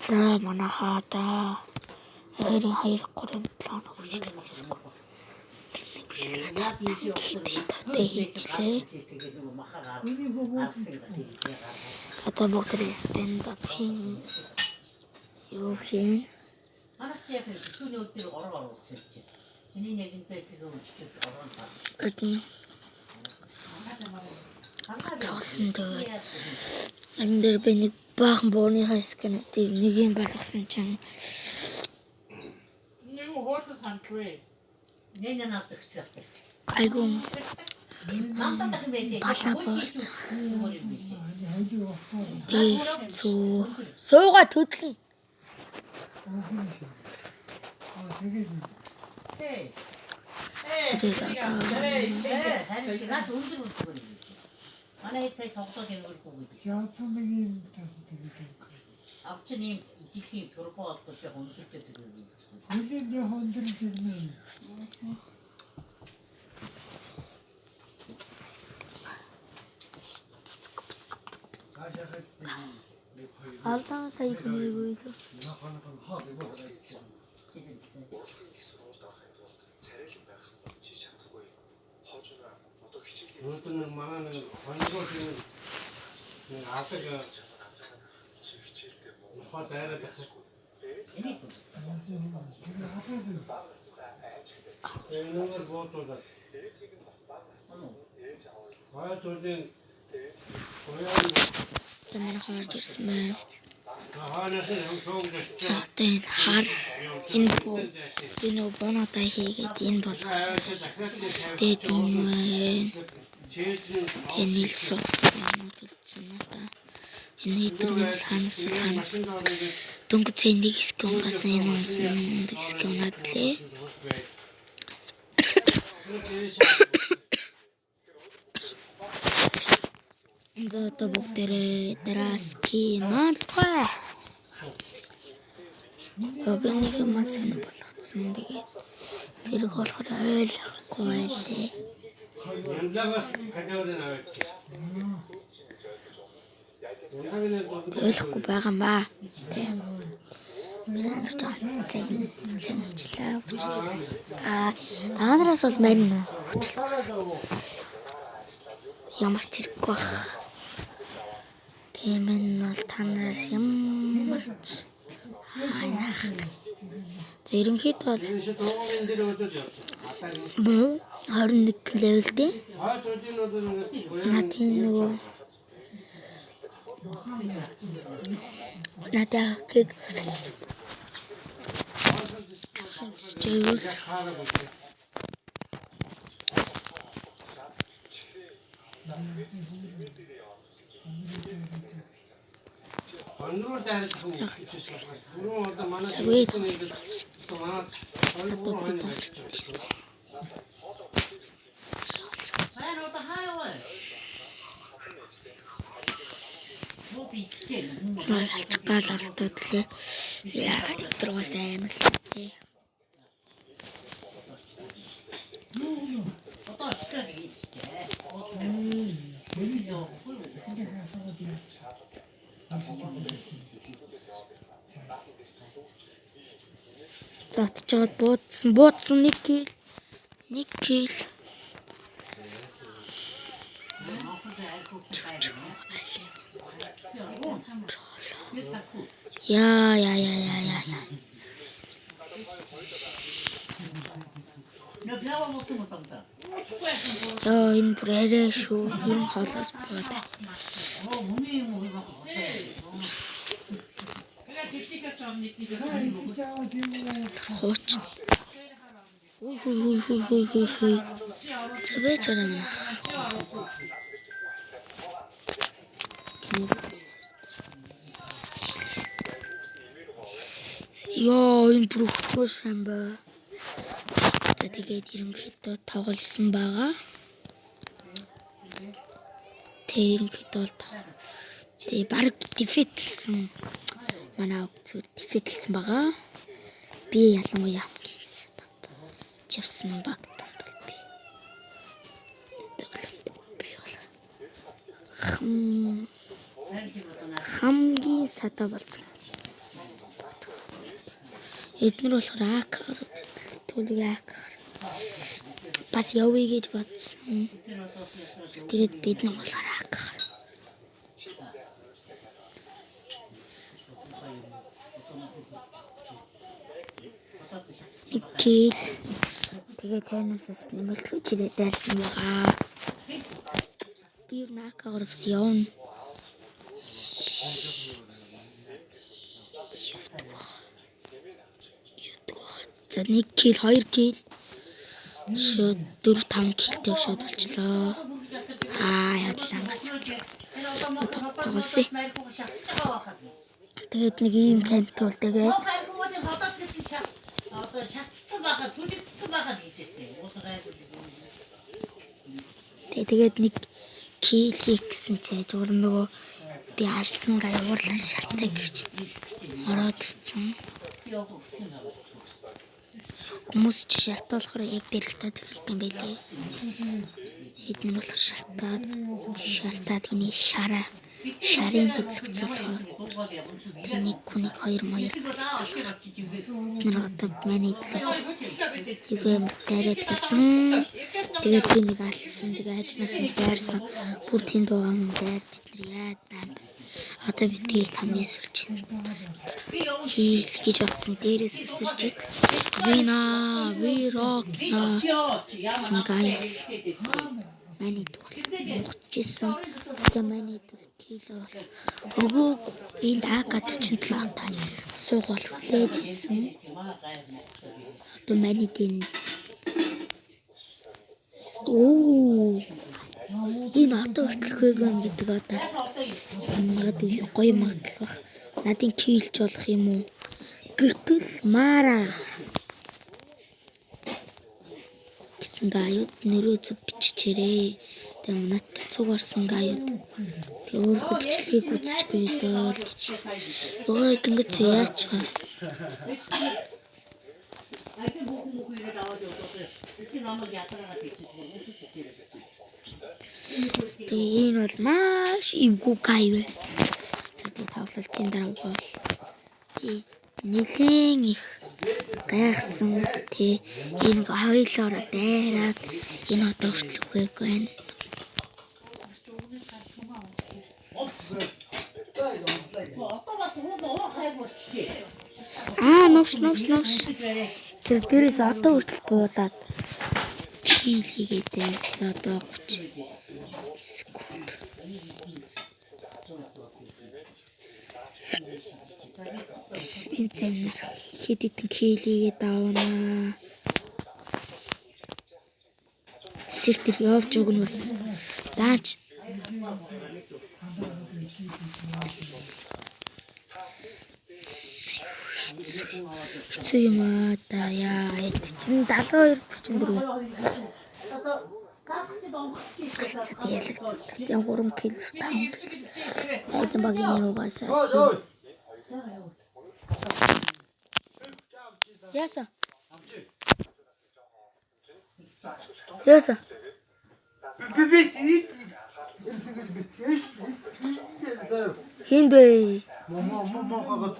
За манайхаа одоо ойрын 2 3 7 хоног бичлэг хийсэнгүү. Нэг бичлэгээ тавтай хийчлээ. Одоо бүгд stand up хийн. Юу хийн? Манайх чи яг түүний өдөр ороо оруулсан чи. Чиний нэгэнтэй тэгээ өчтөд ороо таа. Одоо тоглосон тэгээд энэ дээр би нэг баахан бууныхаа скинүүдийг нэг юм болгосон чинь Нэг хоолой сандлаа. Нэнэ навдаг ч явдаг. айгүй Намтаа юм байж. Балаа болцсон. Тэгээ хэцүү. Сууга төдлөн. Тэгээд одоо Харин над өндөр өндөр. Манай хэд сая тоглоод иргэргүй гэдэг. Авч нэг ижихийн турбо олдож яг өндөртэй тэгээд. алдаан сая хүнийг үйлсэн. Өнөөдөр нэг манай нэг сонгол нэг адаг нухаа дайраад байх. Энэгээр буудуулаад. Хойд төрлийн гоён За манай орж ирсэн байна. хойноос нь шуугдаж. За одоо энэ хар энэ буу энэ нөгөө буунуудаа хийгээд энэ болгосон. Тэгээд энэ байна. Тэгээ нийл суусан юмнууд үлдсэн надаа. Энэ хэдэн бол ханаас л ханаас. Дөнгөж сая нэг хэсэг унгасан энэ унсан нэг хэсэг унаад лээ. За одоо бүгдээрээ дарааски мандтгай. Би нэг юм сонир болгоцсон. Тэгээд тэрэг болохоор ойлгохгүй байлээ. Ямлагаас калорийн аваач. Ойлгохгүй байгаа юм ба. Тийм. Би та нар жоохон сайн сонирчлаа. Аа та нараас бол мань ямар ч хэрэггүй байх. Тийм энэ бол та нараас ямар ч хайнах. За ерөнхийдөө бол Энэ шиг туугын дээр өдөөд явсан. муу 21 level дээ. Хойд төрлийн бол Надын нөгөө надад хийг хүсэж байвал За вэ Одоо би тааштай. Маань одоо хаа яваа? Муу бичтэй. Алчих гал оролдоод лээ. Яа, дургаас амар л тий. Одоо очихлаа гэж дээ. За отож жоод буудсан, буудсан нэг кил. Нэг кил. Яа, яа, яа, яа, яа, яа. Йоо, энэ бүр арай шүү. Энэ хоолоос буудаа. Хууч. Хүй хүй хүй хүй хүй хүй хүй. За байж байгаа юм аа. Йоо, энэ бүр хөтгөө сайн ба. За тэгээд ерөнхийдөө тоглосон байгаа. Тэг ерөнхийдөө бол тэгээ баг дефектлсэн. Манай зүгээр дефектлсэн байгаа. Би ялангуяа хамгийн чивсэн баг дунд бол би. Тогломд би бол хамгийн садаа болсон. Эднэр болохоор АК төлөв АК бас явъя гэж бодсон. Тэгээд бид нар болохоор АК. Нэг кил. Тэгээд тайнаас бас нэмэлт хүчрээ дайрсан байгаа. Би ер нь АК-гаар бас явна. Явдаг баг. Явдаг баг. За 1 кил, 2 кил. Шууд 4 5 килтэй шууд болчлоо. Аа ядлангаас. Тоглосон. Тэгээд нэг ийм камп бол тэгээд Одоо шатцсан байхад түлэгдсэн байхад гэж хэлтэй. Тэгээд нэг кил хийх гэсэн чи зур нөгөө би алсан гай уурлаа шартай гэж ороод ирсэн. Хүмүүс чи шартаа болохоор яг дэрэгтаад эхэлдэг юм байлээ. Эднэр болохоор шартаад шартаад гинэ шараа шарын хөдлөгц болохоор тэр нэг хүнийг хоёр маяг халцуулах. Эднэр одоо миний төлөө айгүй амар дайраад гэлсэн. Тэгээд би нэг алдсан. Тэгээ хажнаас нэг дайрсан. Бүр тэнд байгаа юм дайрч эднэр яад байна. Одоо би тэгээд хамгийн сүүлч хийл гэж бодсон. Дээрээс үсэрч ит. Вина, ви рок гэсэн гай манай дүүл мугчжсэн. Тэгээ манай дүүл кил бол өгөөг энд АК-47 отоо суугуул хүлээж исэн. Одоо манай дийн оо энэ одоо хүртэл хөөгөн гэдэг одоо магадгүй гоё магадлал бах. Надын килч болох юм уу? Гэтэл Мара гэсэн гаюуд нөрөө зүг биччихэрээ. Тэгээ надтай цуг орсон гаюуд. Тэгээ өөрийнхөө бичлэгийг үзчихгүй дөө л гэж. Өө ингэж яач вэ? Тэгээ энэ бол маш эвгүй гай вэ. За тэгээ тоглолтын дараа бол би нэлээн их гайхсан тий энэ хоёулаараа дайраад энэ одоо хүртэл үгээгүй байна. Аа новш новш новш. Тэр дээрээс одоо хүртэл буулаад кил хийгээд байв. За одоо 30 секунд. Энэ зэмнэр хэд хэдэн кил хийгээд авнаа. Сэр тэр явж өгнө бас. Даач. Хэцүү юм аа да яа. Чин 72 44. За ялагдсан. Тэгээ 3 кил 5 кил. Айлын багийн руугаас. Яасан? Яасан? Би би ирсэн гэж би. Хинд вэ? Мо мо мо гогод.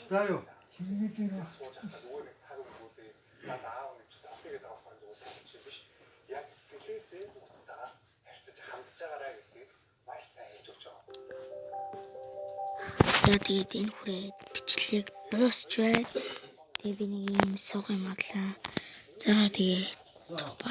За юу. За тэгээд энэ хүрээд бичлэг дуусч байна. Тэгээ би нэг юм суух юм авлаа. За тэгээд